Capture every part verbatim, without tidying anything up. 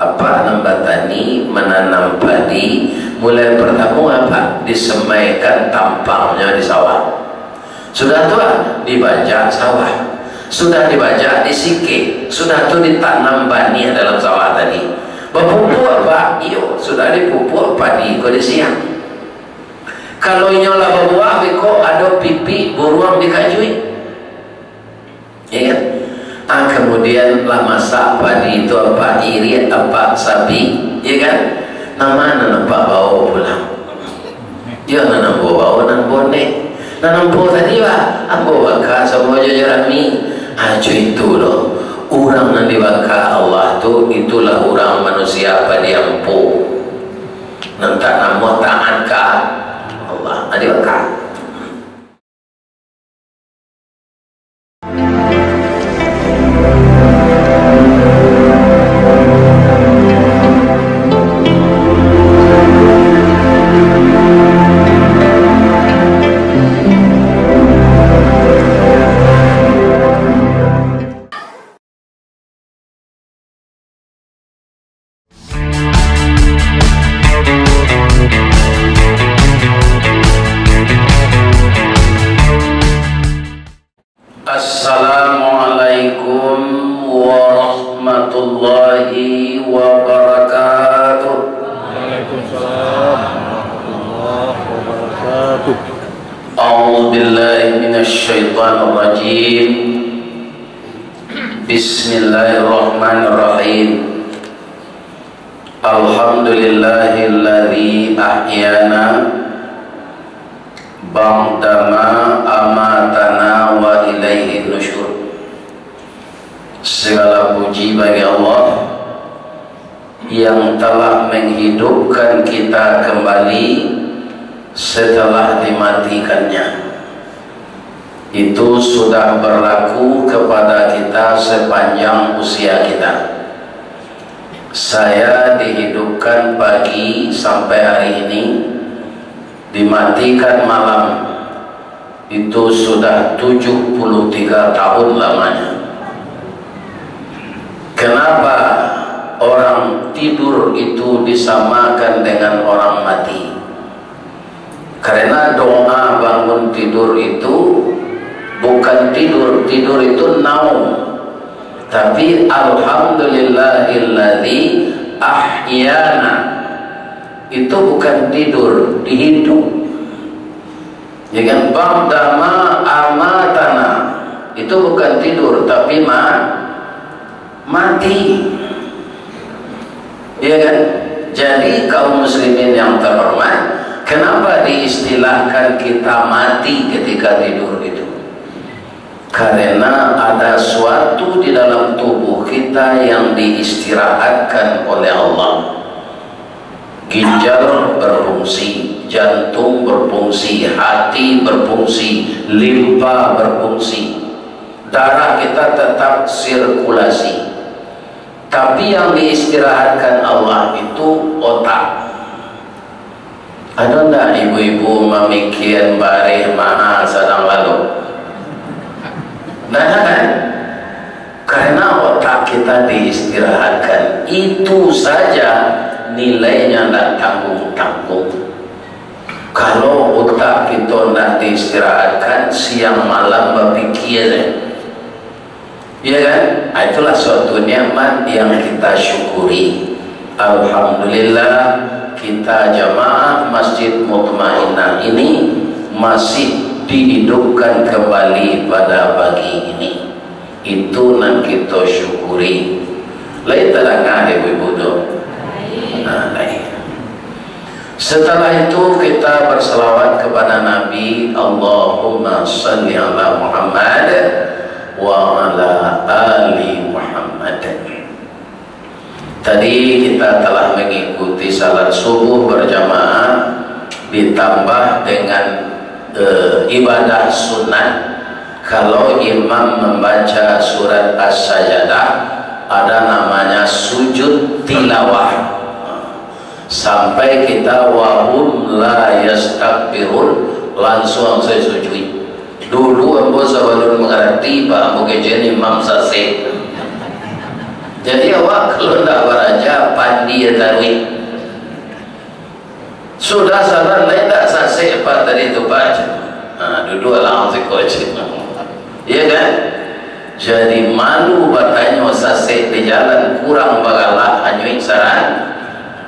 Apak nan batani, mananam padi, mulai partamo apak disemaikan tampangnyo di sawah. Sudah tu, ah, dibajak sawah. Sudah dibajak, disikek. Sudah tu ditanam banih dalam sawah tadi. Bapupuak, Pak? Iyo, sudah dipupuak padi ko di siang. Kalau inyo lah babuah, beko ado pipik buruang dikajuik. Ya kan? Ah, kemudian lah masak padi tu, apak irik, apak sapi, ya kan? Nan ma nan apak bawa pulang? Iyo, nan ambo bawa nan bonek. Nan ambo tadi, Pak, ambo baka samo jo jarami. Ah, co itu doh. Urang nan dibaka Allah tu, itulah urang manusia padi ampo. Nan tak namuah taat ka Allah. Ah, dibaka. Assalamualaikum warahmatullahi wabarakatuh. Waalaikumsalam warahmatullahi wabarakatuh. A'udzubillahi minasyaitonirrajim. Bismillahirrahmanirrahim. Alhamdulillahilladzi ahyana ba'dama amatana wa ilaihin nusyur. Segala puji bagi Allah yang telah menghidupkan kita kembali setelah dimatikannya. Itu sudah berlaku kepada kita sepanjang usia kita. Saya dihidupkan pagi sampai hari ini, dimatikan malam, itu sudah tujuh puluh tiga tahun lamanya. Kenapa orang tidur itu disamakan dengan orang mati? Karena doa bangun tidur itu bukan tidur, tidur itu naum. Tapi, "Alhamdulillahilladzi ahyana." Itu bukan tidur, dihidup. Ya kan? "Ba'dama amatana." Itu bukan tidur, tapi ma-, mati. Ya kan? Jadi, kaum muslimin yang terhormat, kenapa diistilahkan kita mati ketika tidur itu? Karena ada suatu di dalam tubuh kita yang diistirahatkan oleh Allah. Ginjal berfungsi, jantung berfungsi, hati berfungsi, limpa berfungsi. Darah kita tetap sirkulasi. Tapi yang diistirahatkan Allah itu otak. Ado ndak ibu-ibu mamikian bareh maha sadang lalok? Ndak ada kan? Karena otak kita diistirahatkan, itu saja nilainya ndak tanggung-tanggung. Kalau otak kita ndak diistirahatkan, siang malam bapikir, ya kan? Ah, itulah suatu nikmat yang kita syukuri. Alhamdulillah, kita jamaah Masjid Mutmainnah ini masih dihidupkan kembali pada pagi ini. Itu nan kita syukuri. Lai tadanga dek ibu-ibu tu? Nah, lai. Setelah itu, kita berselawat kepada Nabi, Allahumma salli ala Muhammad wa ala ali Muhammad. Tadi kita telah mengikuti salat subuh berjamaah, ditambah dengan, eh, ibadah sunat. Kalau imam membaca surat As-Sajadah, ada namanya sujud tilawah. Sampai kita "wa hum la yastakbirun", langsung saya sujud. Dulu ambo sabalun mangarati, Pak, ambo kecek ni imam sasek. Jadi awak kalau ndak baraja, pandi taruih. Sudah salat, lai ndak sasek Pak tadi tu, Pak? Ha, duduak lah siko cik. Iya kan? Jadi malu batanyo, sasek di jalan, kurang bagalak, hanyuik saran-,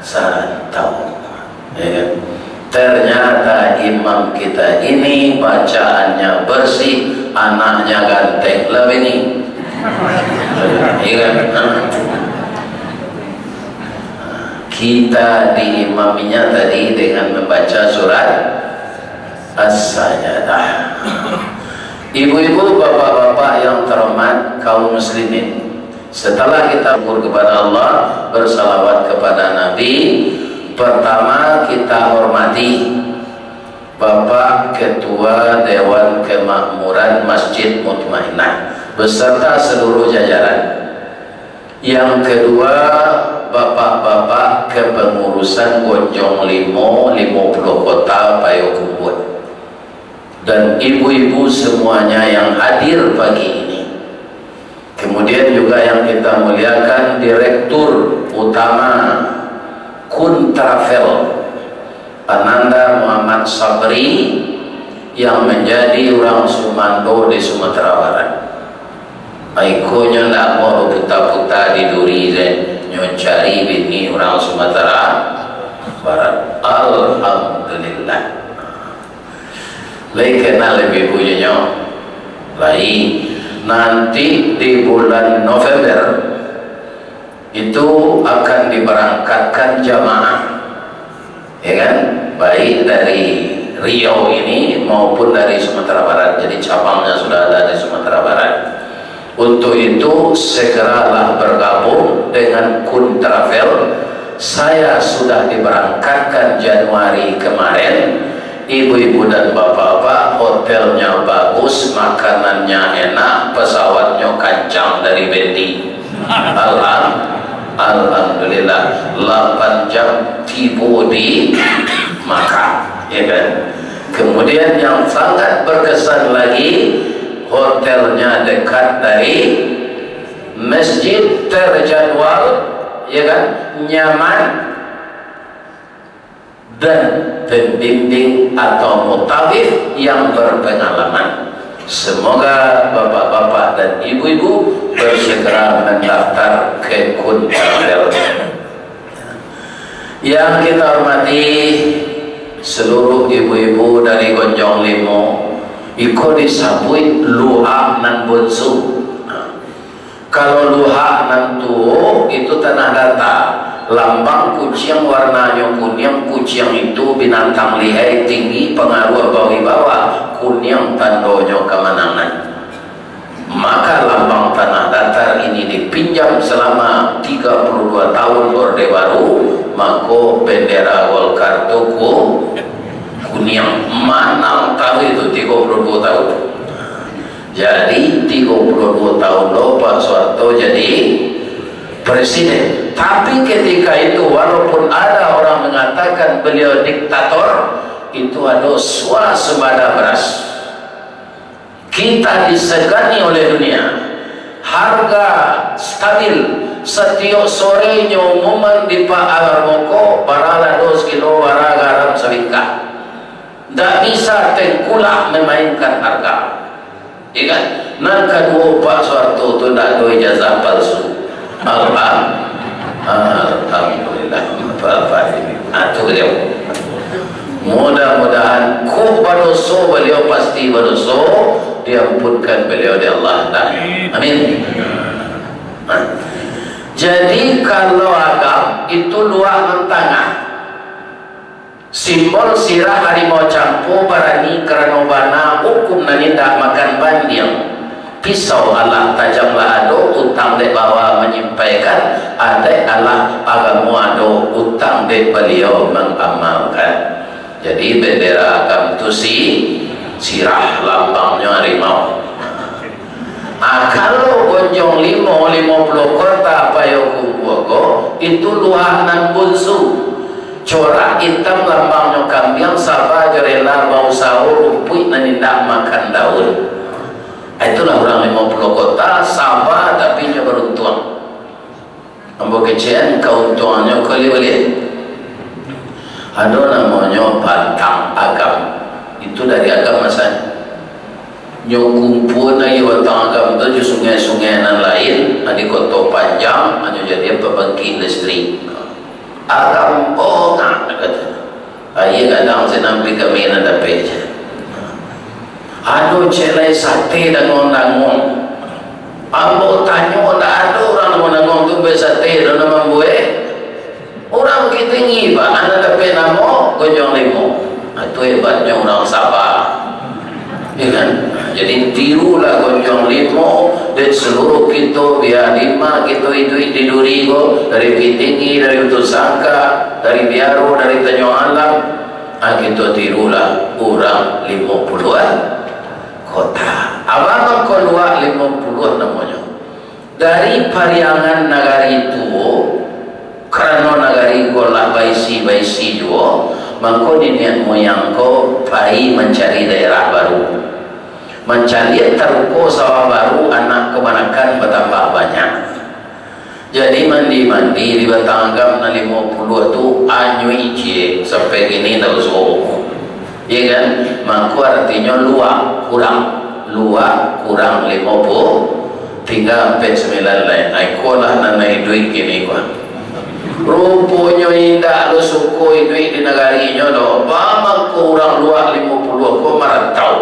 sarantau. Ya kan? Ternyata imam kita ini bacaannya bersih, anaknya ganteng, lah bini. Iya kan? Kita diimaminya tadi dengan membaca surat As-Sajdah. Ibu-ibu, bapak-bapak yang terhormat, kaum muslimin, setelah kita syukur kepada Allah, bersalawat kepada Nabi, pertama kita hormati Bapak Ketua Dewan Kemakmuran Masjid Mutmainnah beserta seluruh jajaran. Yang kedua, bapak-bapak kepengurusan Gonjong Limo, Limo Puluah Kota, Payokumbuah, dan ibu-ibu semuanya yang hadir pagi ini. Kemudian juga yang kita muliakan Direktur Utama Kun Travel, Ananda Muhammad Sabri, yang menjadi urang sumando di Sumatera Barat. Ikonyo ndak mau baputa-puta di Duri, nyo cari bini urang Sumatera Barat. Alhamdulillah. Lai kenal ibu-ibu nyo? Lai. Nanti di bulan November, itu akan diberangkatkan jamaah, ya kan? Baik dari Riau ini maupun dari Sumatera Barat. Jadi cabangnya sudah ada di Sumatera Barat. Untuk itu, segeralah bergabung dengan Kun Travel. Saya sudah diberangkatkan Januari kemarin. Ibu-ibu dan bapak-bapak, hotelnya bagus, makanannya enak, pesawatnya kancang dari Bendi. Alham-, Alhamdulillah, lapan jam tibo di Makkah, ya kan? Kemudian yang sangat berkesan lagi, hotelnya dekat dari masjid, terjadwal, ya kan? Nyaman, dan pembimbing atau mutawif yang berpengalaman. Semoga bapak-bapak dan ibu-ibu bersegera mendaftar ke Kun Travel. Yang kita hormati seluruh ibu-ibu dari Gonjong Limo, iko disabuik luhak nan bonsu. Kalau luhak nan tuo, itu tanah data. Lambang kuciang warnanyo kuniang, kuciang itu binatang lihai, tinggi, pangaruah, bawibawa, kuniang tandonyo kamanangan. Maka lambang tanah datar ini dipinjam selama tiga puluh dua tahun Orde Baru, mako bendera Golkar tu ku-, kuniang. Manang tahu itu tiga puluh dua tahun. Jadi, tiga puluh dua tahun lo Pak Soeharto jadi presiden. Tapi ketika itu, walaupun ada orang mengatakan beliau diktator, itu ado swasembada beras. Kita disegani oleh dunia. Harga stabil. Satiok sore nyo umuman di Pak Armoko, bara lado sakilo, bara garam sabingkah. Ndak bisa tengkulak memainkan harga. Iya kan? Nan kaduo, Pak Soeharto tu ndak ado ijazah palsu. Alham-, Alhamdulillah. Bapak ini. Ah, tu beliau. Mudah-mudahan, kok badoso beliau, pasti badoso, diampunkan beliau dek Allah Taala. Amin. Nah. Jadi, kalau agam itu luak nan tangah. Simbol sirah harimau campo barani karano bana, hukum nan indak makan bandiang. Pisau alah tajam lah ado, utang dek bawa manyimpaikan, adaik alah agamo ado, utang dek baliau mangamalkan. Jadi bendera agam tu si-, sirah, lambangnyo harimau. Ah, kalau Gonjong Limo, Limo Puluah Kota, Payokumbuah ko, itu luhak nan bunsu. Corak itam lambangnyo kambiang, saba jo rela bausaho, rumpuik nan indak makan daun. Ah, itulah urang Limo Puluah Kota, saba tapi nyo baruntuang. Ambo kecekan kauntuangannyo ko liek-liek. Ado namonyo batang agam. Itu dari agam asalnyo. Nyo kumpuan lagi batang agam tu jo sungai-sungai nan lain, di Koto Panjang, hanyo jadian pambangkik listrik. Agam bongak, kato. Aia gadang sinan pi kami nan dapek je. Ado ciek lai sate danguang-danguang. Ambo tanyo, ndak ado urang danguang-danguang tu buek sate, ado nan mambuek. Urang Bukittinggi, Pak, nan dapek namo Gonjong Limo. Ah, tu hebatnyo urang Sabah. Ya kan? Jadi, tirulah Gonjong Limo, dek saluruh kito, bia di ma kito iduik di Duri ko, dari Bukittinggi, dari Utuh Sangka, dari Biaro, dari Tanjuang Alam. Ah, kito tirulah urang Limo Puluah Kota. Apo mangko Luak Limo Puluah namonyo? Dari Pariangan Nagari Tuo, karano nagari ko lah baisi-baisi juo, mangko niniak moyang ko pai mancari daerah baru. Mancaliak taruko sawah baru, anak kamanakan batambah banyak. Jadi, mandi-mandi di batang agam nan limo puluah tu, anyuik ciek, sampai kini ndak usah. Iya kan? Mangko artinyo luak kurang. Luak kurang limo puluah, tingga ampek sambilan lai. Ai, iko lah nan iduik kini ko. Ruponyo indak lo suko iduik di nagarinyo doh. Ba mangko urang luak limo puluah ko marantau.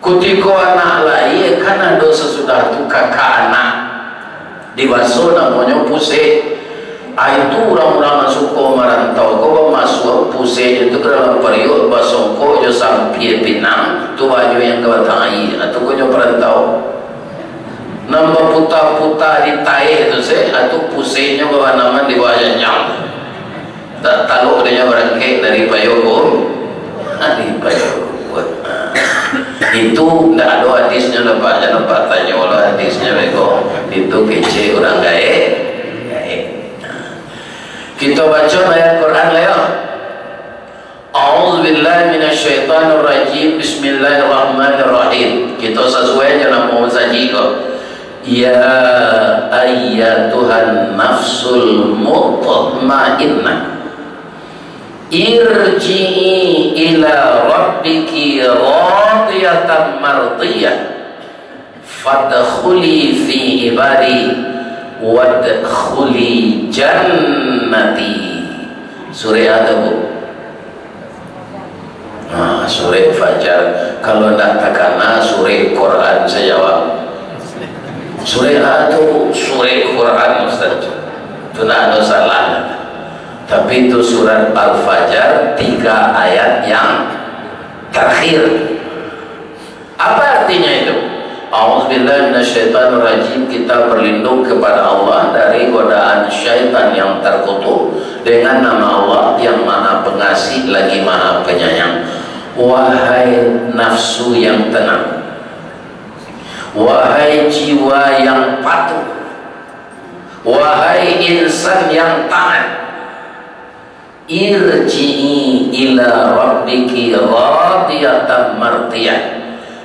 Kutiko anak lahia, kan ado sasudah tu kakak anak. Dibaso namonyo pusek. Ah, itu urang-urang nan suko marantau ko bamasuak pusek itu ka dalam pariuak, basongkok jo sampia pinang, tu baju yang ka batang aia, ah, tu ko nyo parantau. Nan baputa-puta di taeh tu se, ah, tu puseknyo babanaman di bawah janjang. Tak talok dinyo barangkek dari Payokumbuah. Dari Payokumbuah. Itu ndak ado hadisnyo, nampak jan nampak tanyo lah hadisnyo beko. Itu kecek urang gaek. Gaek. Kita baca ayat Quran lah, ya. A'udzubillahi minasyaitonirrajim. Bismillahirrahmanirrahim. Kita sesuai je nama sajik ko. Ya ayyatuhan nafsul mutmainnah, irji'i ila rabbiki radiyatan mardiyah, fadkhuli fi ibadi, wadkhuli jannati. Surah apa, Bu? Nah, surah Fajar. Kalau ndak takana surah Quran, saya jawab. Surah A tu surah Quran, Ustaz. Tu ndak ado salah. Tapi itu surat Al-Fajar, tiga ayat yang terakhir. Apa artinya itu? A'udzubillahi minasyaitonirrajim. Kita berlindung kepada Allah dari godaan syaitan yang terkutuk dengan nama Allah yang Maha Pengasih lagi Maha Penyayang. Wahai nafsu yang tenang, wahai jiwa yang patuh, wahai insan yang taat, irji'i ila rabbiki radiyatan mardiyah.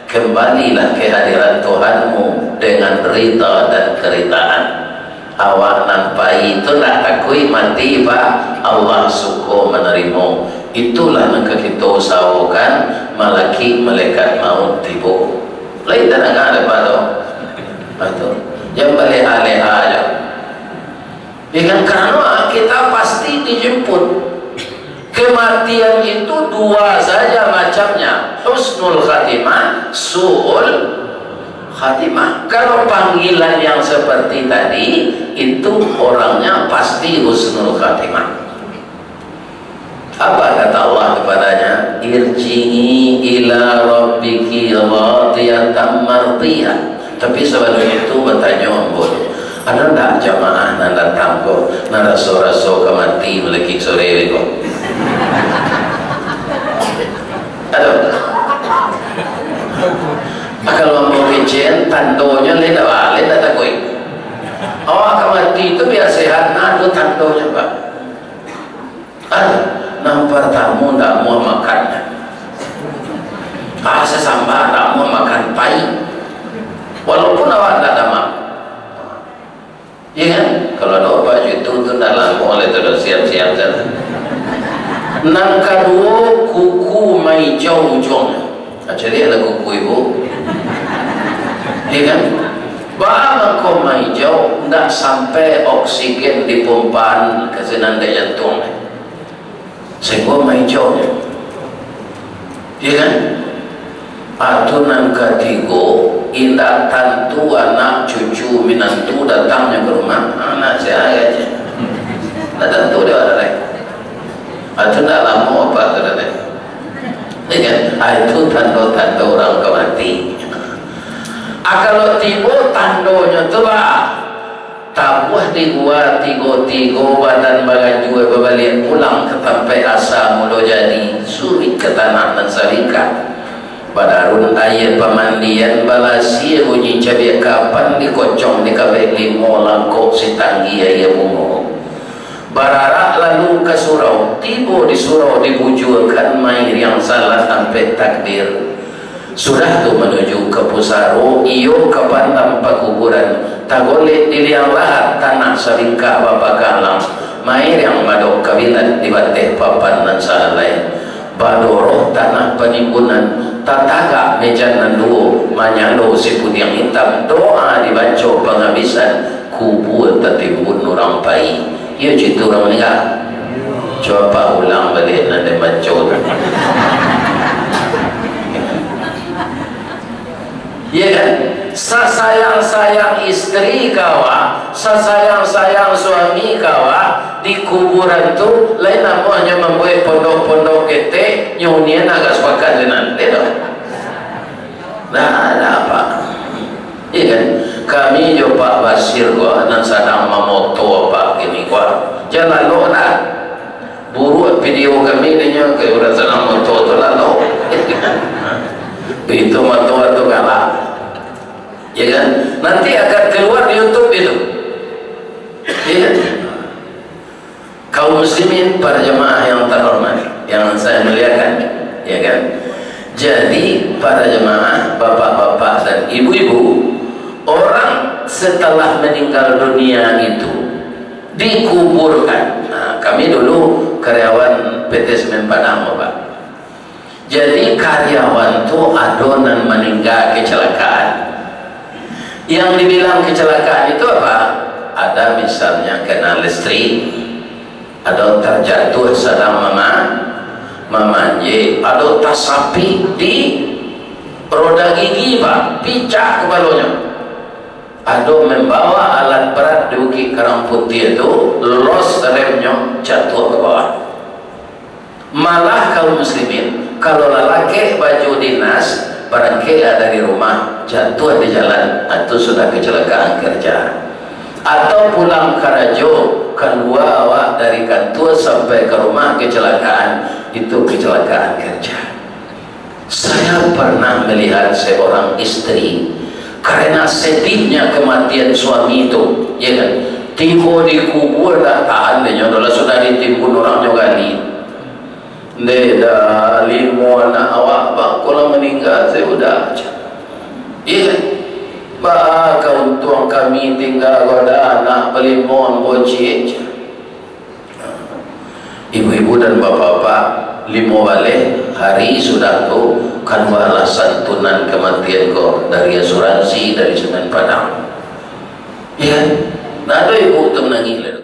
Kembalilah ke hadirat Tuhanmu dengan rida dan keridaan. Awak nan pai tu ndak takuik mati, Pak. Allah suko manarimo. Itulah nan ka kito usahokan, malakik malaikat maut tibo. Lai tadanga dek Pak tu? Nah, tu. Jan baleha-leha aja. Ya kan? Karena kita pasti dijemput. Kematian itu dua saja macamnya, husnul khatimah, su'ul khatimah. Kalau panggilan yang seperti tadi, itu orangnya pasti husnul khatimah. Apa kata Allah kepadanya? Irji'i ila rabbiki radiyatan mardiyah. Tapi sabalum itu batanyo ambo, ado ndak jamaah nan datang ko, nan raso-raso ka mati malakik sore ko? Ado? Ah, kalau ambo kecekan, tandonyo lai ndak baleh, ndak takuik. Awak ka mati tu bia sehat, nah, ado tandonyo, Pak. Ah, nan partamo ndak amuah makan. Ah, sasamba ndak amuah makan pai. Walaupun awak ndak damam. Iya kan? Siap-siap sajo. Nan kaduo, kuku maijau ujuang. Nah, caliaklah kuku ibu. Iya kan? Baa mangko maijau, ndak sampai oksigen dipompaan ka sinan dek jantuang. Sahinggo maijau. Iya kan? Atau nan katigo, indak tantu anak cucu minantu datangnyo ka rumah, anak sia aja. Indak tantu dia ada lai. Atau indak lamo apa tu dah lai. Iya kan? Ah, itu tando-tando urang ka mati. Ah, kalau tibo tandonyo tu, bah, tabuah di gua tigo-tigo, badan balanjua babaliak pulang ka tampek asa mulo jadi, suruik ka tanah nan salingka. Badarun aia pamandian, balasia bunyi cabiak kapan, dikocong dikabek limo, langkok sitanggi aia bungo. Bararak lalu ka surau, tibo di surau dibujuakan, mairiang salat ampek takbir. Sudah tu manuju ka pusaro, iyo ka pandam pakuburan, tagolek di liang lahat, tanah sabingkah bapakalang, mairiang madok kabilat di bateh papan nan sahalai. Badoroh tanah panimbunan, tatagak mejan nan duo, manyalo sipudiang itam, doa dibaco pangabisan, kubua tatimbun urang pai. Iyo cito urang maningga. Cubo ulang baliak nan den baco tu. Iya kan? Sasayang-sayang istri ka awak, sasayang-sayang suami ka awak, di kuburan tu, lain namonyo mambuek pondok-pondok ketek, nyo hunian agak supakat sinan. Itu. Nah, ada apa? Iya kan? Kami jo Pak Basir ko, nan sadang mamoto Pak kini ko, jan lalok lah. Buruak video kami ni nyo, ka urang sadang mamoto tu lalok. Itu mato tu galak. Ya kan? Nanti akan keluar di YouTube itu. Ya kan? Kaum muslimin, para jamaah yang terhormat, yang saya muliakan, ya kan? Jadi, para jamaah, bapak-bapak dan ibu-ibu, orang setelah meninggal dunia itu dikuburkan. Nah, kami dulu karyawan P T Semen Padang, Bapak. Jadi, karyawan tu ado nan maningga kecelakaan. Yang dibilang kecelakaan itu apa? Ada misalnya kena listrik, ada terjatuh sadang mama-, mamanjek, ada tasapik di roda gigi, Pak, picah kepalanya. Ado membawa alat berat di Bukit Karang Putih tu, los remnyo, jatuh ke bawah. Malah kaum muslimin, kalau lah lakek baju dinas, barangkeklah dari rumah, jatuah di jalan, ah, itu sudah kecelakaan kerja. Atau pulang karajo, kalua awak dari kantua sampai ka rumah kecelakaan, itu kecelakaan kerja. Saya pernah melihat seorang istri, karena sedihnya kematian suami itu, ya kan, tibo di kubur dah tahan, dia nyo dah lah sudah ditimbun urang nyo gali. Ndeh dah, limo anak awak bangko lah maningga, saya udah. Iya kan? Baa ka untuang kami tingga ko dah, anak balimo ambo ciek. Ibu-ibu dan bapak-bapak, limo baleh hari sudah tu, kalualah santunan kamatian ko dari asuransi, dari Semen Padang. Iya kan? Nah, ado ibu tu manangih lah.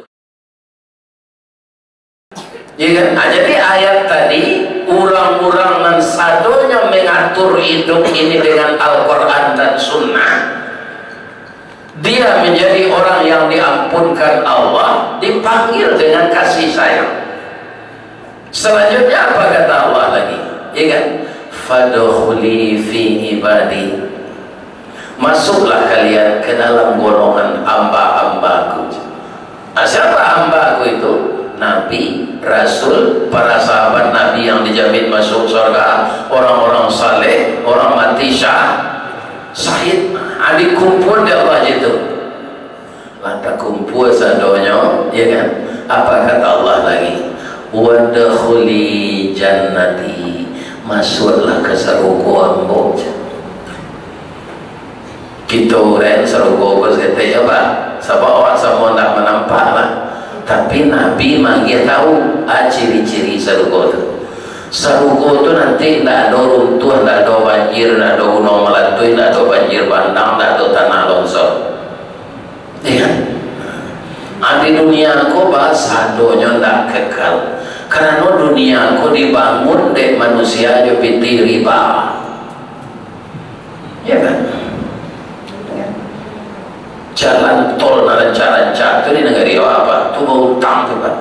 Iya kan? Ah, jadi ayat tadi, urang-urang nan sadonyo mangatur idup ini dengan Al-Quran dan Sunnah, dia menjadi orang yang diampunkan Allah, dipanggil dengan kasih sayang. Selanjutnya apa kata Allah lagi? Iya kan? "Fadkhuli fi ibadi." Masuklah kalian ke dalam golongan hamba-hamba-Ku. Nah, siapa hamba-Ku itu? Nabi, Rasul, para sahabat Nabi yang dijamin masuk surga, orang-orang saleh, orang mati syah-, syahid. Nah, dikumpul di Allah jitu. Lah takumpul sadonyo, ya kan? Apa kata Allah lagi? "Wadkhuli jannati." Masuklah ke sarugo Ambo. Kito urang sarugo ko saketek, ya, Pak? Sabab awak samo ndak manampak lah. Tapi Tapi Nabi maagiah tahu, ah, ciri-ciri sarugo tu. Sarugo tu nanti ndak ado runtuah, ndak ado banjir, ndak ado gunuang malatuih, ndak ado banjir bandang, ndak ado tanah longsor. Iya kan? Ah, di dunia ko basadonyo ndak kekal. Karano dunia ko dibangun dek manusia jo pitih riba. Iya kan? Jalan tol nan rancak-rancak tu di nagari awak apa? Tu bautang tu, Pak.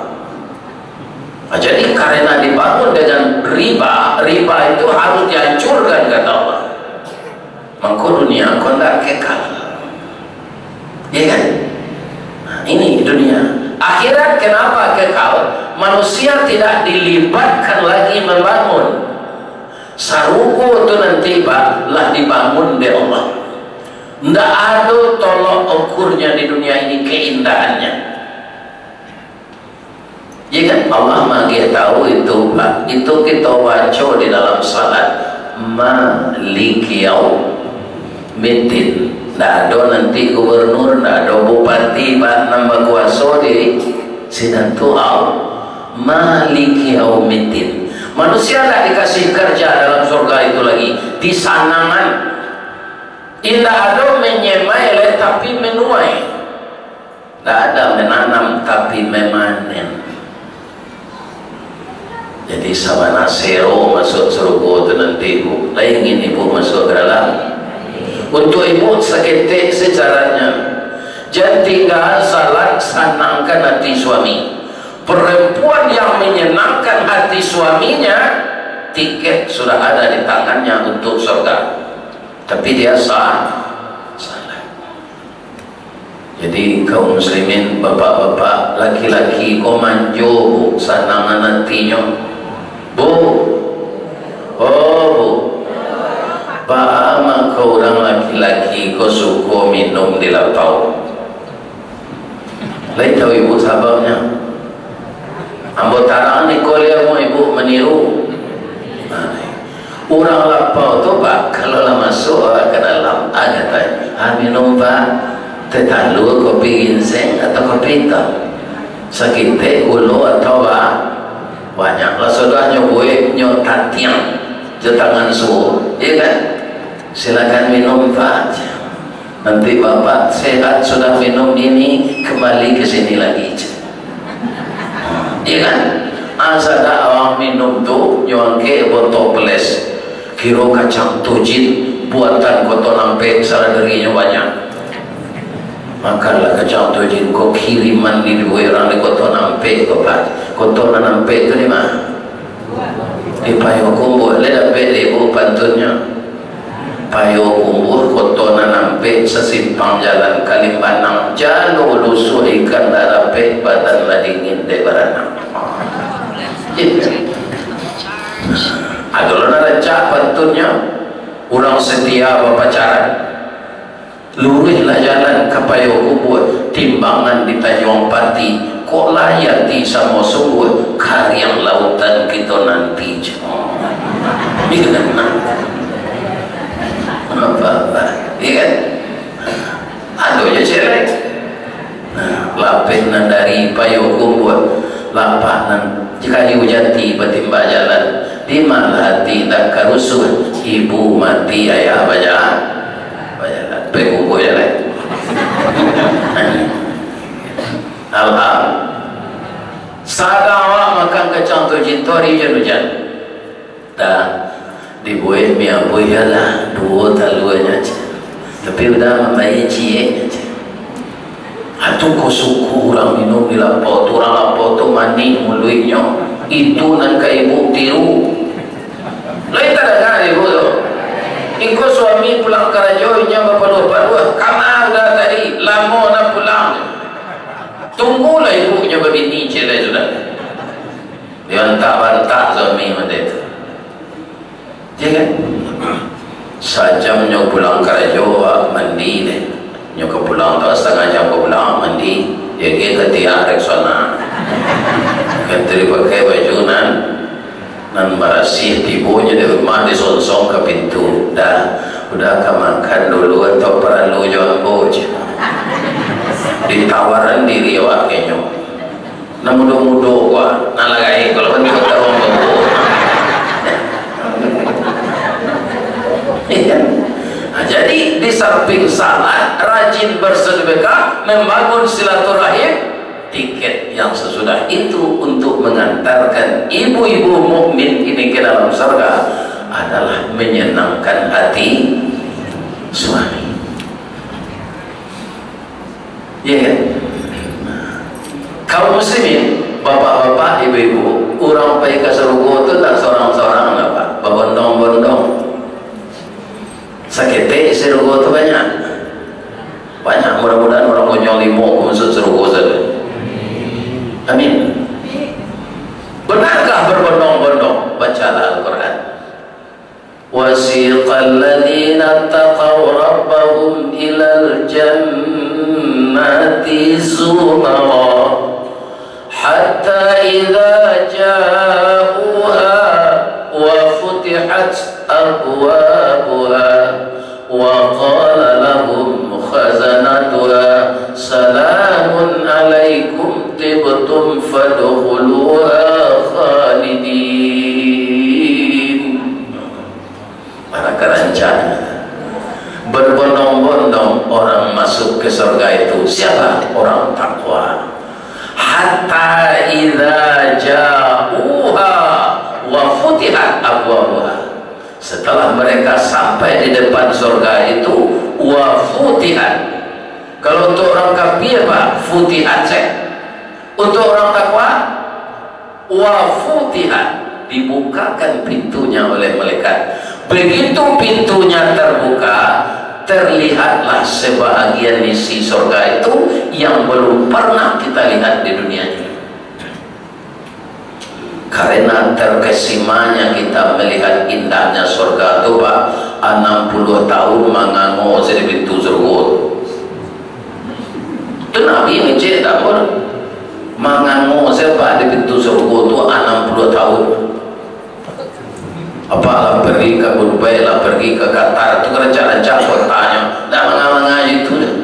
Nah, jadi karena dibangun dengan riba, riba itu harus dihancurkan, kata Allah. Mangko dunia ko ndak kekal. Iya kan? Nah, ini dunia. Akhirat kenapa kekal? Manusia tidak dilibatkan lagi membangun. Sarugo tu nanti, Pak, lah dibangun dek Allah. Ndak ado tolok ukurnya di dunia ini keindahannya. Iya kan? Allah maagiah tahu itu, Pak. Itu kita baco di dalam salat. Maliki yaumiddin. Ndak ado nanti gubernur, ndak ado bupati, Pak, nan bakuaso di sinan tu, Allah. Maliki yaumiddin. Manusia ndak dikasih kerja dalam surga itu lagi. Disanangan. Indak ado menyemai lai, tapi menuai. Ndak ada menanam, tapi memanen. Jadi, sabana sero masuak sarugo tu nanti, Bu. Lai ingin ibu masuak ka dalam? Untuk ibu, saketek saja caranya. Jan tingga salat, sanangkan hati suami. Perempuan yang menyenangkan hati suaminya, tiket sudah ada di tangannya untuk surga. Tapi dia sa-, salat. Jadi, kaum muslimin, bapak-bapak, laki-laki ko manjo, Bu, sanangan atinyo. Bu, oh, Bu, baa mangko urang laki-laki ko suko minum di lapau? Lai tahu ibu sababnyo? Ambo tarang iko lai, ibu maniru. Nah, urang lapau tu, Pak, kalau lah masuak ka dalam, ah, kato, ah, minum, Pak, teh talua, kopi ginseng, atau kopi itam. Saketek gulo atau ba-, banyak. Lah sudah nyo buek, nyo tatiang jo tangan suo, iya kan? Silakan minum, Pak. Nanti Bapak sehat sudah minum ini, kembali ke sini lagi. Iya kan? Asa dak awak minum tu, nyo angkek botol ples. Kiro kacang tojin buatan Koto Nampek, salah derinyo banyak. Makanlah kacang tojin ko, kiriman dibuek urang di Koto Nampek ko, Pak. Koto Nampek tu di ma? Di Payokumbuah. Lai dapek dek ibu pantunnyo? Payokumbuah, Koto Nampek, sasimpang jalan Kalimbanang, jalo lusuah ikan lah dapek, badan lah dingin dek baranang. Ado lo nan rancak pantunnyo, urang setia bapacaran. Luruihlah jalan ka Payokumbuah, timbangan di Tanjuang Pati, kok layati samo sungguah, kariang lautan kito nanti. Apa-apa, iya kan? Ado jo cewek. Nah, lapeh nan dari Payokumbuah, lapak nan kayu jati batimbak jalan, di ma lah ati indak ka rusuah, ibu mati ayah baja-, bajalan, Payokumbuah jalan. Alham. Sadang awak makan kacang tojin tu ari ujan-ujan. Dah, dibuek mi abuih lah, duo taluanyo, ceh. Tapi udah mambayia ciek, ceh. Atu ko suko urang minum di lapau tu, urang lapau tu manih muluiknyo. Itu nan ka ibu tiru. Lai tadanga ibu tu? Iko suami pulang karajo, inyo bapaluah-paluah. Kama udah tadi, lamo nak pulang. Tunggulah ibunyo babini, ceh, lai sudah. Diantak-bantak suami mande tu. Ya kan? Sajam nyo pulang karajo, ah, mandi deh. Nyo ka pulang tu, satangah jam ka pulang, mandi. Ya, dia ketiak Rexona. Kan tu dipakai baju nan, nan barasiah. Tibo nyo di rumah, disonsong ka pintu. Dah, udah ka makan dulu atau paralu jo ambo, ceh. Ditawaran diri awak kanyo. Nan mudo-mudo ko, nan lah gaek ko, lawan kota wong tuo. Iya. Nah, jadi, di samping salat, rajin bersedekah, membangun silaturahim, tiket yang sesudah itu untuk mengantarkan ibu-ibu mukmin ini ke dalam surga adalah menyenangkan hati suami. Iya kan? Kaum muslimin, bapak-bapak, ibu-ibu, urang pai ka sarugo tu tak sorang-sorang lah, Pak. Babondong-bondong. Saketek sarugo tu banyak. Banyak, mudah-mudahan urang Bojong Limo ko masuak sarugo sajo. Amin. Benarkah berbondong-bondong? Bacalah Al-Quran. وسيق الذين اتقوا ربهم إلى الجنة زمرا حتى إذا جاءوها وفتحت أبوابها وقال لهم خزنتها سلام عليكم طبتم فادخلوها خالدين. Mana karancaan. Berbondong-bondong orang masuk ke surga itu. Siapa? Orang takwa. Hatta idza ja'uha wa futihat abwabuha. Setelah mereka sampai di depan surga itu, wa futihat. Kalau untuk orang kafir, Pak, futihat saja. Untuk orang takwa, wa futihat, dibukakan pintunya oleh malaikat. Begitu pintunya terbuka, terlihatlah sebahagian isi surga itu yang belum pernah kita lihat di dunia ini. Karena terkesimanya kita melihat indahnya surga tu, Pak, anam puluah tahun mangango sajo di pintu surga tu. Tu Nabi ngecek tak pun. Mangango sajo di pintu surga tu anam puluah tahun. Apa lah pergi ke Dubai, lah pergi ke Qatar, tu rancak-rancak kotanyo. Dak manga-manga itu dah.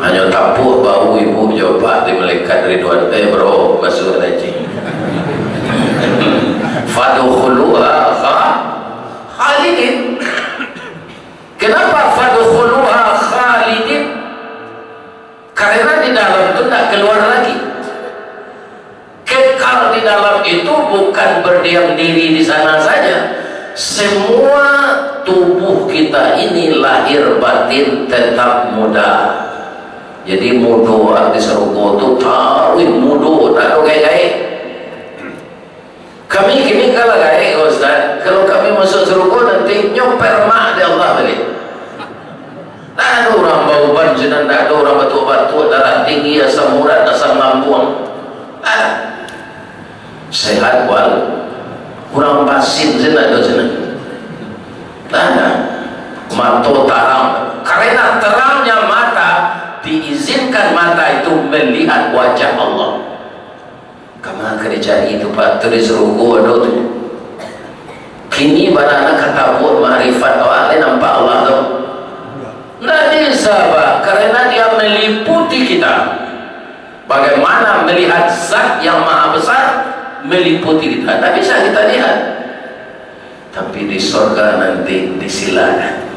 Hanyo tapuak bahu ibu jo apak di malaikat Ridwan, "Eh, bro, masuak lah, cik." Fadkhuluha kha-, khalidin. Kenapa fadkhuluha khalidin? Karena di dalam tu ndak keluar lagi. Kekal di dalam itu bukan berdiam diri di sana saja. Semua tubuh kita ini lahir batin tetap muda. Jadi mudo di sarugo tu taruih mudo, tak ada gaek-gaek. Kami kini kalah gaek, Ustaz. Kalau kami masuk sarugo nanti nyo permak di Allah baliak. Ndak ado urang bauban sinan, ndak ado urang batuak-batuak, darah tinggi, asam urat, asam lambung. Ah. Sehat wal. Urang basin sinan, ndak ado sinan. Ndak ado. Mato tarang. Karena terangnya mata, diizinkan mata itu melihat wajah Allah. Kama ka dicari tu, Pak, tu di sarugo ado tu. Kini bana ka tabuak makrifat awak, lai nampak Allah tu? Ndak bisa, Pak, karena Dia meliputi kita. Bagaimana melihat Zat yang Maha Besar meliputi kita? Ndak bisa kita lihat. Tapi di sorga nanti disilakan.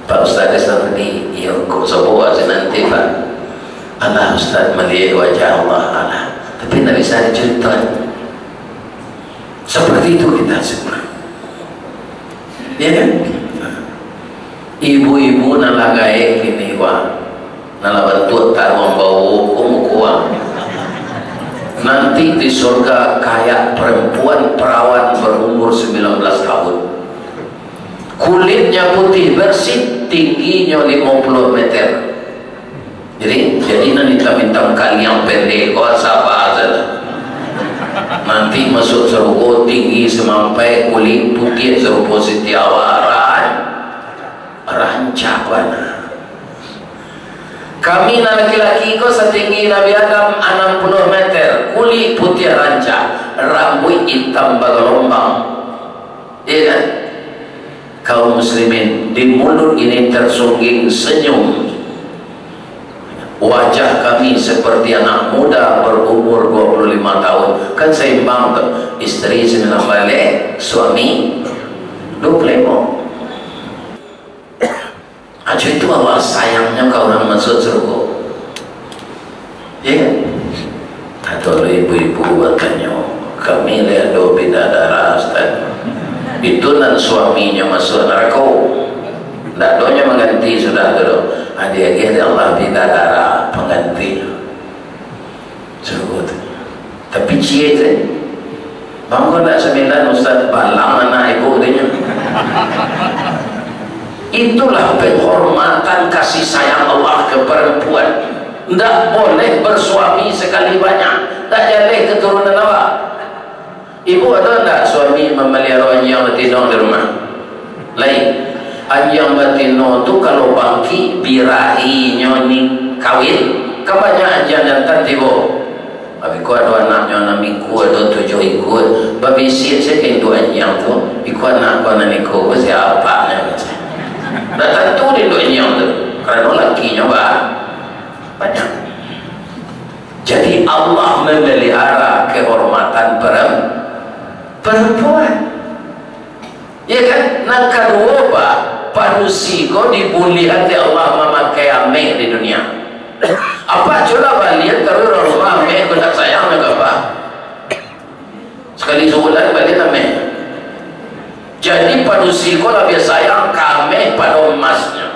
Pak Ustaz Safri, iyo, kok sobo aja nanti, Pak. Alah, Ustaz maliek wajah Allah, alah. Tapi ndak bisa diceritakan. Seperti itu kita semua. Ya kan? Ibu-ibu nan lah gaek kini, wah. Nan lah bantuak taruang bau ko muko ang. Nanti di surga kayak perempuan perawan berumur sembilan belas tahun. Kulitnya putih bersih, tingginyo limo puluah meter. Jadi, jadi nan hitam-hitam kaliang pendek ko saba sajo. Nanti masuk sarugo tinggi semampai, kulit putih sarupo Siti Hawa, ran-, rancak bana. Kami nan laki-laki ko satinggi Nabi Adam anam puluah meter, kulik putiah rancak, rambuik itam bagalombang. Iya kan? Kaum muslimin, di mulut ini tersungging senyum. Wajah kami seperti anak muda berumur dua puluh lima tahun. Kan seimbang tu. Isteri sembilan baleh, suami dua puluh lima. Ajo itu Allah sayangnya ka urang masuk surga. Ya kan? Atau ibu-ibu batanyo, "Kami lai ado bidadara, Ustaz." Itu nan suaminyo masuak narako. Ndak adonyo mangganti sudah tu doh. Adi agiah dek Allah bidadara pangganti. Suruh tu. Tapi ciek saja. Bangko ndak sambilan Ustaz, balang anak ibu tu nyo. Itulah penghormatan kasih sayang Allah ke perempuan. Ndak boleh bersuami sekali banyak. Ndak jaleh keturunan awak. Ibu, ado ndak suami mamaliharo anjiang batino di rumah? Lai. Anjiang batino tu kalau bangkik, birahinyo ni kawin, kan banyak anjiang jantan tibo. Tapi ko ado anaknyo anam ikua, ado tujuah ikua, babisiak sajo induak anjiang tu, "Iko anak ko nan iko ko siapanyo?" Ndak tantu di induak anjiang tu, karano lakinyo ba-, banyak. Jadi, Allah memelihara kehormatan perem-, perempuan. Ya kan? Nan kaduo, Pak, padusi ko dibuliahan dek Allah mamakai ameh di dunia. Apak cubolah balian, kalau urang rumah ameh ko ndak sayang nyo ka apak. Sakali sabulan balian ameh. Jadi, padusi ko labiah sayang ka ameh pado emasnyo.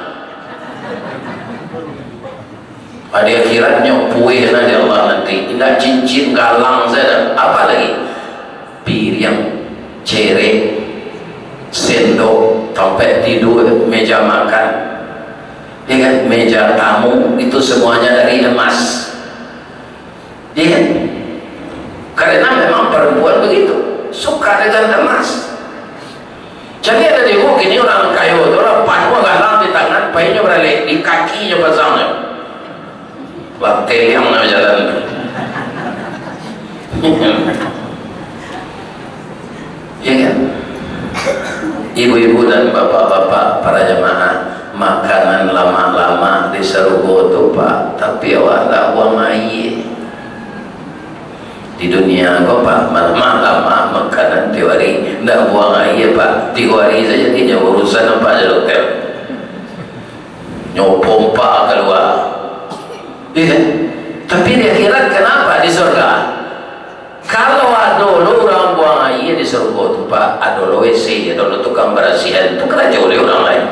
Di akhiratnyo pueh lah di Allah nanti. Indak cincin galang saja. Apa lagi? Piriang, cerek, sendok, tampek tidur, meja makan, ya kan? Meja tamu, itu semuanya dari emas. Ya kan? Karena memang perempuan begitu, suka dengan emas. Jadi ado juo kini urang kayo tu lah, panuah galang di tangan, painyo baralek, di kakinyo pasangnyo. Lah teliang lah bajalan. Ya kan? Ibu-ibu dan bapak-bapak para jamaah, makanan lamak-lamak di sarugo tu, Pak, tapi awak ndak buang aia. Di dunia ko, Pak, ma-, ma-, ma-, makanan tiok hari, ndak buang aia, Pak. Tiok hari sajo inyo urusan, Pak, jo dokter. Nyo pompa kalua. Iya kan? Tapi di akhirat, kenapa di surga? Kalau ado lo urang buang aia di surga tu, Pak, ado lo W C, ado lo tukang barasihan, tu karajo dek urang lain.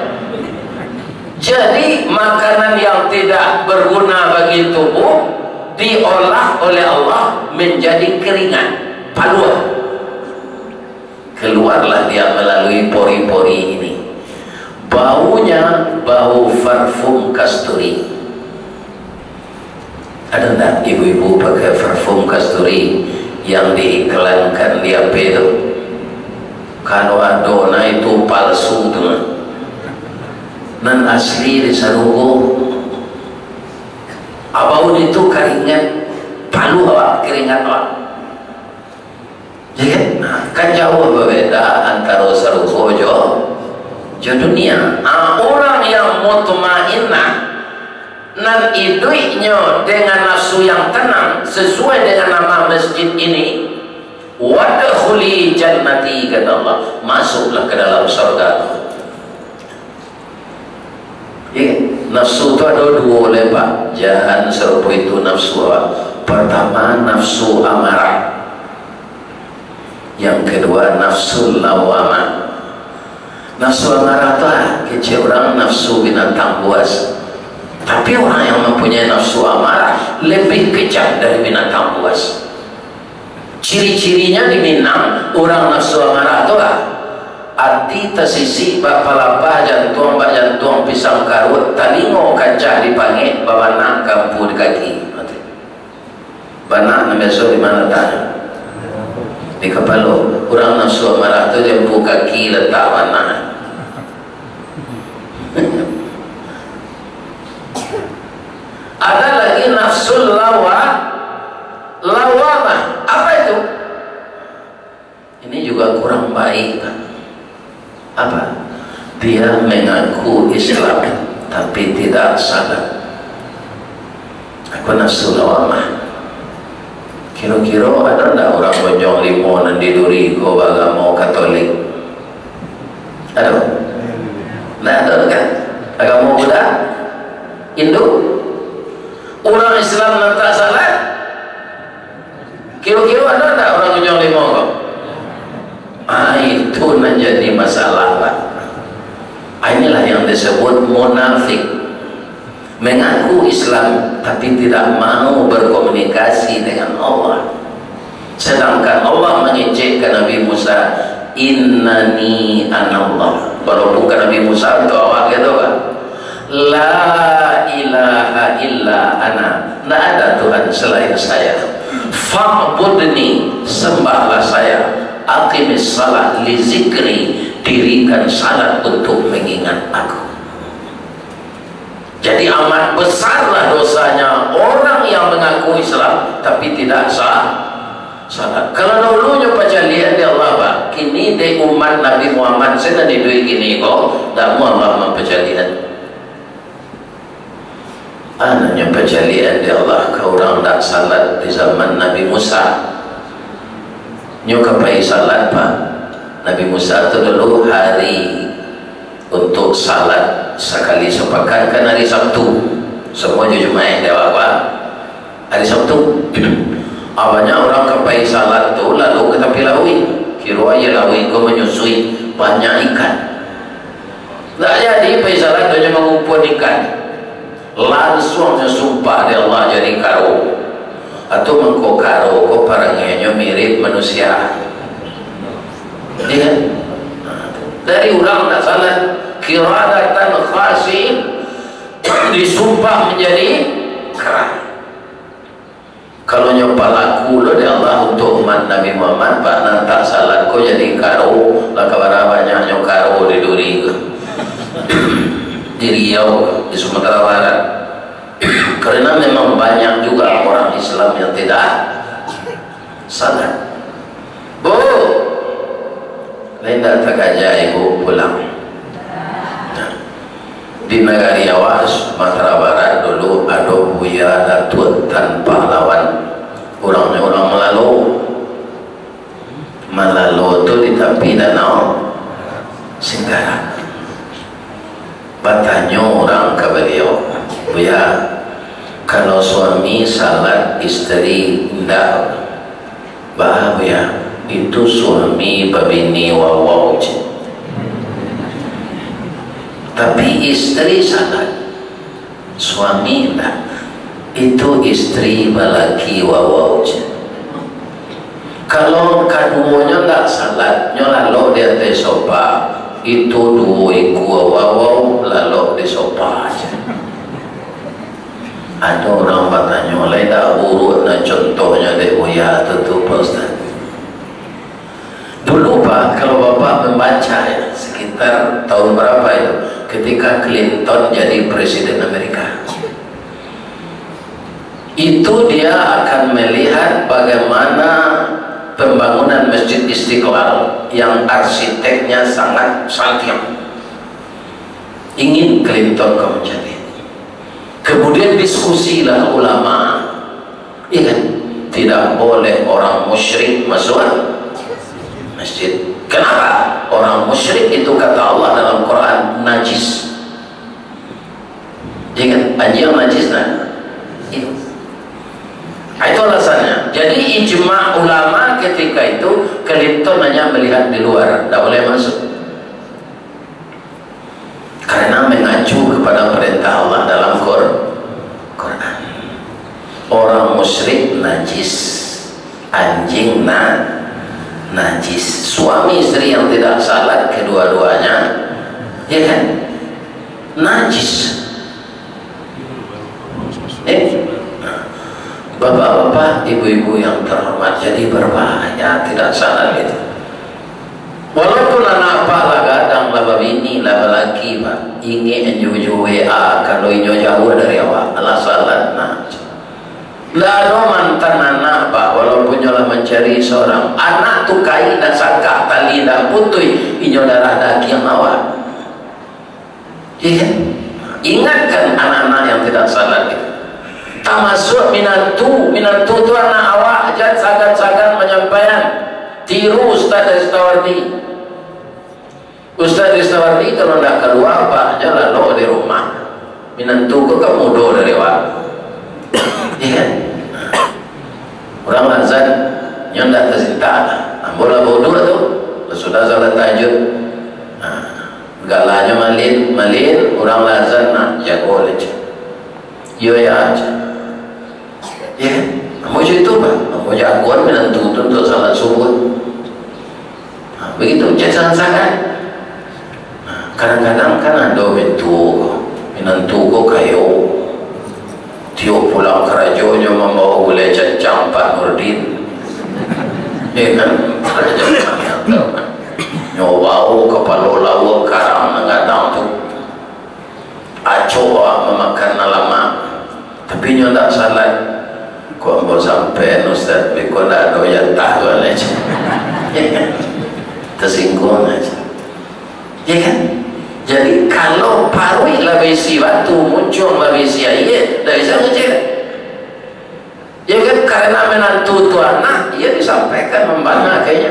Jadi, makanan yang tidak berguna bagi tubuh diolah oleh Allah menjadi keringat, paluah. Keluarlah dia melalui pori-pori ini. Baunya bau parfum kasturi. Ada ndak ibu-ibu pakai parfum kasturi yang diiklankan di H P tu? Kalau ado, nah, itu palsu tu, nah. Nan asli di sarugo. Abau itu karingat, paluah awak, karingat awak. Ya kan? Nah, kan jauah babeda antaro sarugo jo, jo dunia. Ah, urang yang mutmainnah, nan iduiknyo dengan nafsu yang tenang, sesuai dengan nama masjid ini, "Wadkhuli jannati," kata Allah, "masuklah ke dalam surga-Ku." Iya, nafsu tu ado duo lai, Pak. Jan sarupo itu nafsu awak. Pertama, nafsu amarah. Yang kedua, nafsu lawamah. Nafsu amarah tu, ah, kecek urang nafsu binatang buas. Tapi orang yang mempunyai nafsu amarah lebih kejam dari binatang buas. Ciri-cirinya di Minang, urang nafsu amarah tu lah, ati tasisik bak palapah, jantuang bak jantuang pisang karuak, talingo kancah dipangek, babanak ka ampu di kaki. Banak nan biaso di ma lataknyo? Di kapalo. Urang nafsu amarah tu di ampu kaki latak banak. Ada lagi nafsul lawa-, lawamah. Apa itu? Ini juga kurang baik, Pak. Apa? Dia mengaku Islam, tapi tidak salat. nafsu lawamah. Kiro-kiro ado ndak urang gunjong limo nan di Duri ko baagamo Katolik? Ado? Ndak ado kan? Agamo Buddha? Hindu? Urang Islam nan tak salat? Kiro-kiro ado ndak urang gunjong limo ko? Ah, itu nan jadi masalah, Pak. Ah, inilah yang disebut munafik. Mengaku Islam, tapi tidak mau berkomunikasi dengan Allah. Sedangkan Allah mengecek ke Nabi Musa, "Innani anallah." Walaupun ke Nabi Musa, untuk awak gitu kan. "La ilaha illa ana." Ndak ada Tuhan selain saya. "Fa'budni," sembahlah saya. "Aqimis salat li zikri," dirikan salat untuk mengingat Aku. Jadi, amat besarlah dosanya orang yang mengaku Islam tapi tidak sa-, salat. Kalau dahulunyo pacaliak dek Allah, Pak, kini dek umat Nabi Muhammad sajo nan iduik kini ko, ndak amuah Allah mampacaliak. Ado nyo pacaliak dek Allah ka urang ndak salat di zaman Nabi Musa. Nyo ka pai salat, Pak. Nabi Musa tu dulu hari untuk salat sakali sapakan kan hari Sabtu. Samua jo Jumaik di awak, Pak. Hari Sabtu. Ah, banyak urang ka pai salat tu lalu ka tapi lauik. Kiro aia lauik ko manyusui, banyak ikan. Ndak jadi pai salat tu, hanyo mangumpua ikan. Lansuang nyo sumpah dek Allah jadi karo. Atau mangko karo ko parangainyo mirip manusia. Iya kan? Dari urang ndak salat, qiradatan khasi'in, disumpah manjadi kara. Kalau nyo palaku lo dek Allah untuk umat Nabi Muhammad, Pak, nan tak salat ko jadi karo, lah ka bara banyaknyo karo di Duri ko. Di Riau, di Sumatera Barat. Karena memang banyak juga orang Islam yang tidak salat. Bu, lai ndak takaja ibu pulang? Nah, di nagari awak, Sumatera Barat, dulu ado Buya Datuak Tan Pahlawan. Urangnyo urang Malalo. Malalo tu di tapi Danau Singkarak. Batanyo urang ka baliau, "Buya, kalau suami salat, isteri indak, baa, Buya? Itu suami babini wawau," cek. "Tapi isteri salat, suami indak, itu isteri balaki wawau," cek. Kalau kaduonyo ndak salat, nyo lalok di ateh sofa, itu duo ikua wawau lalok di sofa, cek. Ado urang batanyo, "Lai ndak buruak nah contohnyo dek Buya tu, tu, Pak Ustaz?" Dulu, Pak, kalau Bapak membaca, ya, sekitar tahun berapa itu, ketika Clinton jadi Presiden Amerika. Itu dia akan melihat bagaimana pembangunan Masjid Istiqlal yang arsiteknya sangat santiang. Ingin Clinton kau menjadi. Kemudian diskusilah ulama. Iya kan? Tidak boleh orang musyrik masuk masjid. Kenapa? Orang musyrik itu, kata Allah dalam Quran, najis. Iya kan? Anjiang najis, nah. Iya. Ah, itu alasannya. Jadi, ijma ulama ketika itu, Clinton hanya melihat di luar, tidak boleh masuk. Karena mengacu kepada perintah Allah dalam Qur-, Quran. Orang musyrik najis, anjing na-, najis. Suami isteri yang tidak salat kedua-duanya, ya kan? Najis. Eh? Bapak-bapak, ibu-ibu yang terhormat, jadi berbahaya tidak salat itu. Walaupun anak apak lah gadang, lah babini, lah balaki, Pak, ingek jo, jo W A, kalau inyo jauah dari awak, alah salat, nah. Ndak ado mantan anak, Pak, walaupun nyo lah mancari sorang. Anak tu kain ndak sakah, tali ndak putuih, inyo darah dagiang awak. Iya kan? Ingatkan anak-anak yang tidak salat itu. Masuak minantu, minantu tu anak awak, jan sagan-sagan manyampaian. Tiru Ustaz Ristawardi. Ustaz Ristawardi kalau ndak kalua, abah jo lalok di rumah. Minantu ko kan mudo dari awak. Iya kan? Urang azan, nyo ndak tasintak lah. Ambo lah bauduk tu. Sudah salat tahajud. Nah, galanyo malin, malin, urang lah azan, nah, jago lah cek. Iyo, ya, cek. Ya, ambo cek itu, Pak. Ambo jagoan minantu tu untuk salat subuh. Nah, begitu, cek sangat-sangat. Nah, kadang-kadang kan ado mintu, minantu ko kayo. Tiok pulang karajo, nyo mambawa gulai cancang Pak Nurdin. Ya kan? Nyo bawa kapalo lauak karang nan gadang tu. Acok awak mamakan nan lamak. Tapi nyo ndak salat. Kok ambo sampai, Ustaz, beko ndak ado jatah tu, alai. Tersinggung aja. Ya kan? Jadi, kalau paruik lah baisi batu, muncuang lah baisi aia, ndak bisa ngecek. Ya kan? Karena minantu tu anak, ya disampaikan mambana kayaknya.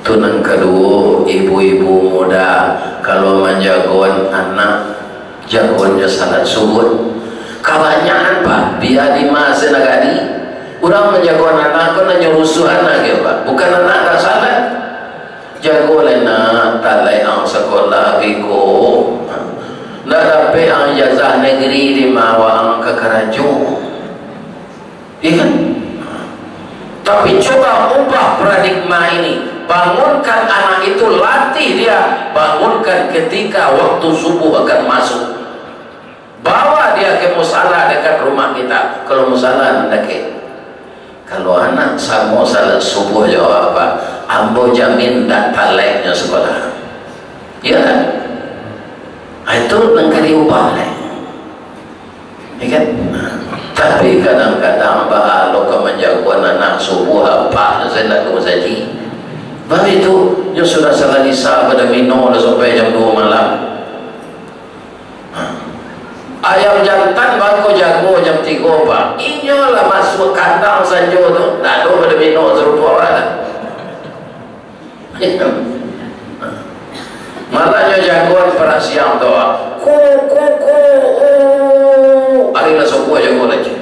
Tu nan kaduo, ibu-ibu muda, kalau manjagoan anak, jagoan jo salat subuh. Kabanyakan, Pak, bia di ma se nagari, urang manjagoan anak ko nan nyo rusuah anak, yo, Pak. Bukan anak ndak salat. Jago lai, nak, talek ang sakolah beko. Ndak dapek ang ijazah negeri, di ma awak ang ka karajo. Iya kan? Tapi coba ubah paradigma ini. Bangunkan anak itu, latih dia. Bangunkan ketika waktu subuh akan masuk. Bawa dia ke musala dekat rumah kita. Kalau musala nan dakek. Kalau anak samo salat subuh jo awak, ambo jamin ndak taleknyo sakolah. Iya kan? Ah, itu nan ka diubah lai. Ya kan? Tapi kadang-kadang baa lo ka manjagoan anak subuh, apak nyo sajo ndak ka musajik. Baitu, nyo sudah salat Isya badomino lah sampai jam duo malam. Ayam jantan bako jago jam tigo, Pak. Inyo lah masuak kandang sajo tu, ndak ado badomino sarupo awak lah. Malah nyo jagoan parak siang tu, ku, ku, ku, u. Ari lah subuah jago lah, cik.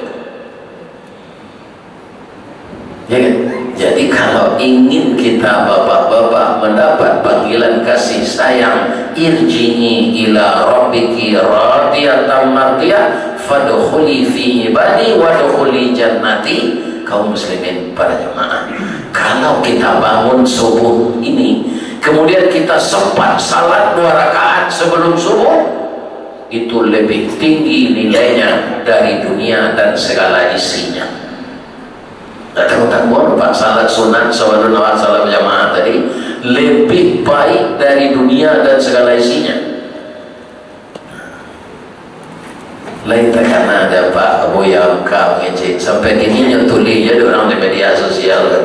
Ya kan? Jadi, kalau ingin kita bapak-bapak mendapat panggilan kasih sayang, irji'i ila rabbiki radiyatan mardiyah, fadkhuli fi ibadi wadkhuli jannati, kaum muslimin para jamaah. Kalau kita bangun subuh ini, kemudian kita sempat salat dua rakaat sebelum subuh, itu lebih tinggi nilainya dari dunia dan segala isinya. Ndak tahu-tahu, Pak, salat sunat sabalun awak salat bajamaah tadi lebih baik dari dunia dan segala isinya. Lain takana dek Pak Buya Hamka mangecek. Sampai kini nyo tulih je dek urang di media sosial tu.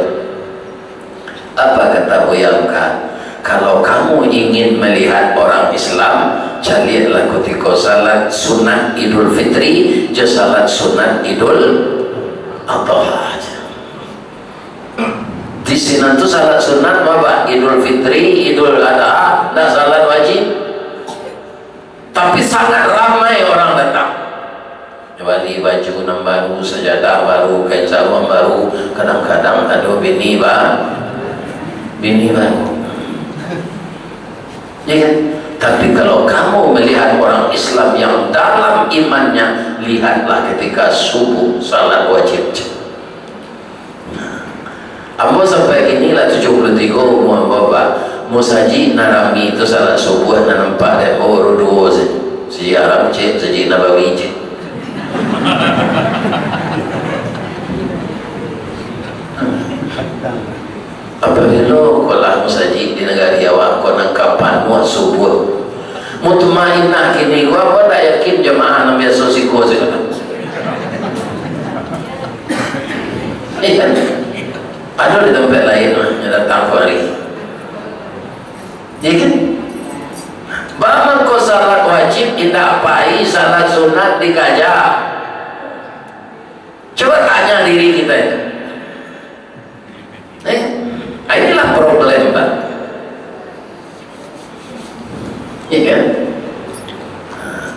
Apa kata Buya Hamka? Kalau kamu ingin melihat orang Islam, caliaklah kutiko salat sunat Idul Fitri, jo salat sunat Idul Adha. Di sinan tu salat sunat, Bapak, Idul Fitri, Idul Adha, ndak salat wajib. Tapi sangat ramai orang datang. Bali baju nan baru, sajadah baru, kain saruang baru, kadang-kadang ado bini ba-, bini baru. Ya kan? Tapi kalau kamu melihat orang Islam yang dalam imannya, lihatlah ketika subuh, salat wajib. Ambo sampai kini lah tujuah puluah tigo umua ambo, Pak. Musajik nan rami tu salat subuah nan nampak dek ambo baru duo sajo. Masjid Haram ciek, Masjid Nabawi ciek. Apabilo ko lah musajik di nagari awak ko nan ka panuah subuah, mutmainah kini ko, ambo ndak yakin jamaah nan biaso siko sajo. Iya kan? Ado di tampek lain mah, yang datang kamari. Iya kan? Baa mangko salat wajib indak pai, salat sunat dikaja. Coba tanya diri kita itu. Eh, inilah problem, Pak. Iya kan?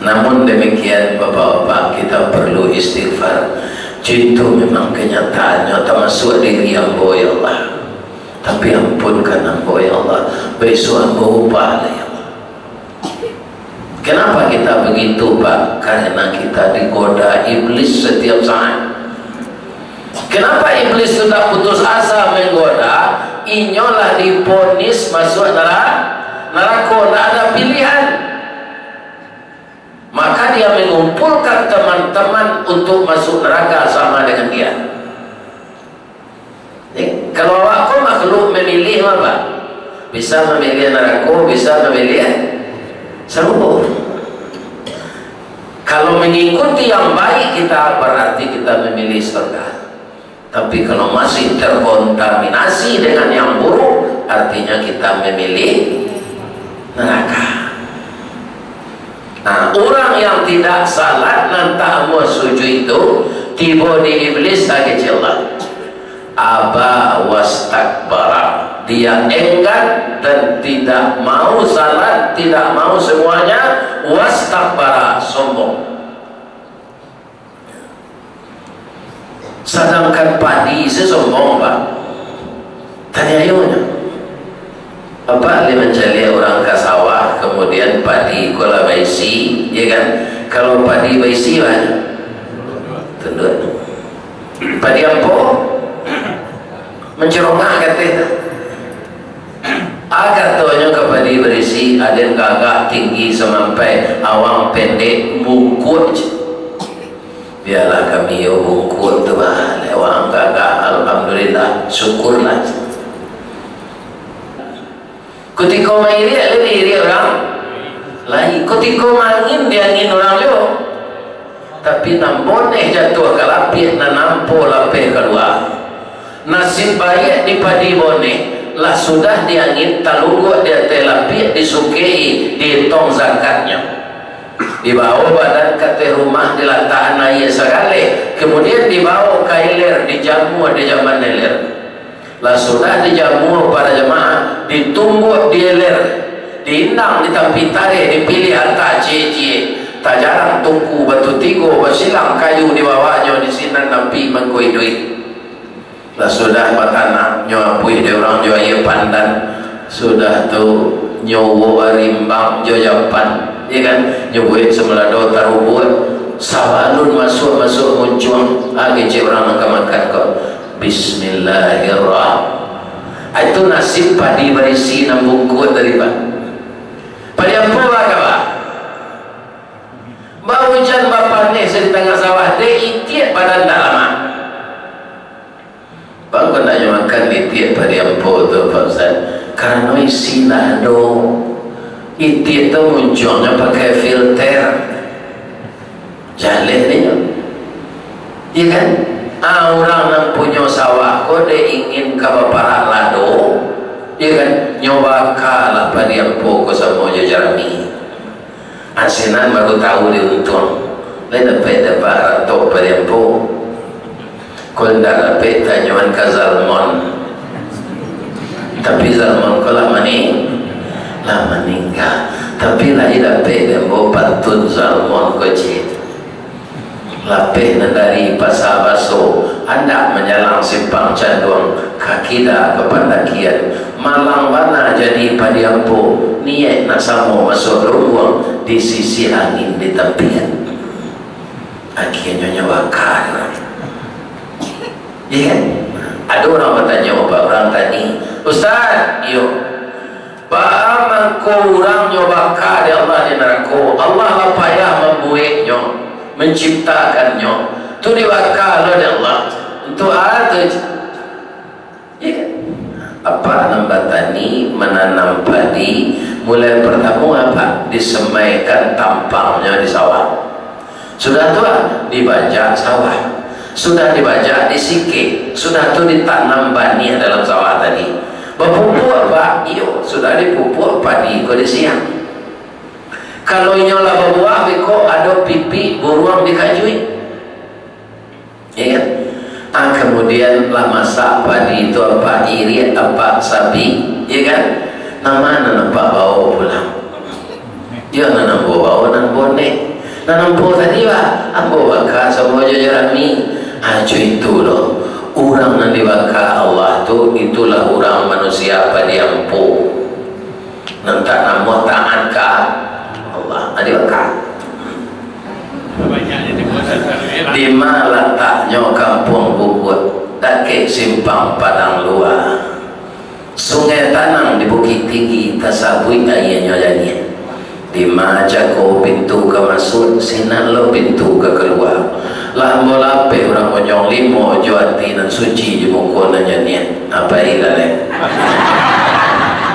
Namun demikian, Bapak-bapak, kita perlu istighfar. Itu memang kenyataannya, termasuk diri ambo, ya Allah. Tapi ampunkan ambo, ya Allah. Besok ambo ubah lah, ya Allah. Kenapa kita begitu, Pak? Karena kita digoda iblis setiap saat. Kenapa iblis tu tak putus asa menggoda? Inyo lah diponis masuk nera-, neraka, tak ada pilihan. Maka dia mengumpulkan teman-teman untuk masuk neraka sama dengan dia. Eh, kalau awak ko makhluk memilih mah, Pak. Bisa memilih neraka, bisa memilih sarugo. Kalau mengikuti yang baik kita, berarti kita memilih surga. Tapi kalau masih terkontaminasi dengan yang buruk, artinya kita memilih neraka. Nah, urang yang tidak salat nan tak amuah sujud itu, tibo di iblis, kecek Allah. Aba wastakbara. Dia enggan dan tidak mau salat, tidak mau semuanya, wastakbara, sombong. Sadangkan padi se sombong, Pak. Taniayonyo. Apa lai mancaliak urang ka sawah, kemudian padi ko lah baisi, ya kan? Kalau padi baisi, banyak. Tunduak. Padi ampo mancerongak kateh tu. Ah, katonyo ka padi barisi, aden gagah tinggi samampai, awang pendek bungkuak je. Bialah kami yo bungkuak tu bah, lewang gagah, alhamdulillah, syukurlah. Kutiko mairiak, lai diiriak urang lain. Kutiko maangin, diangin urang juo. Tapi nan boneh jatuah ka lapiak, nan ampo lapeh kalua. Nasib baiak di padi boneh, lah sudah diangin talungguak di ateh lapiak, disukei, dietong zakatnyo. Dibawo badan ka ateh rumah, dilatakan aia sagaleh, kemudian dibawo ka iler, dijamua di jaman iler. Lah sudah dijamua para jamaah, ditumbuak di iler, diindang di tapi tareh, dipiliah ata ciek-ciek, tajarang tungku batu tigo, basilang kayu dibawaknyo, di sinan api mangko iduik. Lah sudah batanak, nyo apuih dek urang jo aia pandan, sudah tu nyo uwok rimbang jo japan, ya kan, nyo buek samalado tarubuak, sabalun masuak-masuak muncuang, ah, kecek urang nan ka makan ko. Bismillahirrahmanirrahim. Ah, itu nasib padi barisi nan bungkuak tadi, Pak. Padi ampo ba kaba? Baujan bapaneh sa di tangah sawah, dek itiak badan dak lamak. Bang, kok ndak nyo makan itiak padi ampo tu, Pak Ustaz? Karano isi lah ado. Itiak tu muncuangnyo pakai filter. Jaleh dek nyo. Iya kan? Ah, urang nan punyo sawah ko dek ingin ka baparak lado, iya kan? Nyo baka lah padi ampo ko samo jo jarami. Ah, sinan baru tahu di untuang. Lai dapek-dapek arato padi ampo. Kok indak dapek, tanyoan ka Zalmon. Tapi Zalmon ko lah mani-, lah maningga. Tapi lai dapek dek ambo pantun Zalmon ko, ciek. Lapeh nan dari Pasa Baso, andak manyalang Simpang Canduang, ka kida ka Pandakian. Malang bana jadi padi ampo, niaik nak samo masuak lumbuang, di sisi angin di tampian. Akhianyo nyo baka dek urang. Iya kan? Ado urang batanyo, Pak, urang tani, "Ustaz," iyo, "baa mangko urang nyo baka dek Allah di narako? Allah lah payah mambueknyo, manciptakannyo. Tu dibaka lo dek Allah. Untuak a tu?" Iya kan? Apak nan batani, mananam padi, mulai partamo apak disemaikan tampangnyo di sawah. Sudah tu, ah, dibajak sawah. Sudah dibajak, disikek. Sudah tu, ditanam baniah dalam sawah tadi. Bapupuak, Pak? Iyo, sudah dipupuak padi ko di siang. Kalau inyo lah babuah, beko ado pipik buruang dikajuik. Ya kan? Ah, kemudian lah masak padi tu, apak irik, apak sapi, ya kan? Nama nan apak bawa pulang? Yo, nan ambo bawa, nan bonek. Nan ambo tadi, bah, ambo baka samo jo jarami. Ah, co itu lo. Urang nan dibaka Allah tu, itulah urang manusia padi ampo. Nan tak namo taat ka Allah. Adi baka. Di ma lataknyo Kampuang Bukut? Dakek Simpang Padang Lua. Sungai Tanang di Bukik Tinggi, tasabuik aianyo janiah. Di ma cako pintu ka masuak, sinan lo pintu ka kalua. Lah ambo lapeh urang Bonjong Limo jo ati nan suci di muko nan janiah. Apai lah, leh.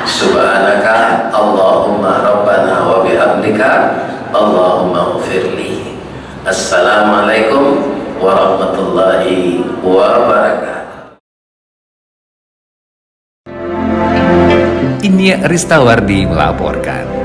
Subhanaka Allahumma Rabbana wa bihamdika, Allahumma ghfirli. Assalamualaikum warahmatullahi wabarakatuh. Iniak Ristawardi melaporkan.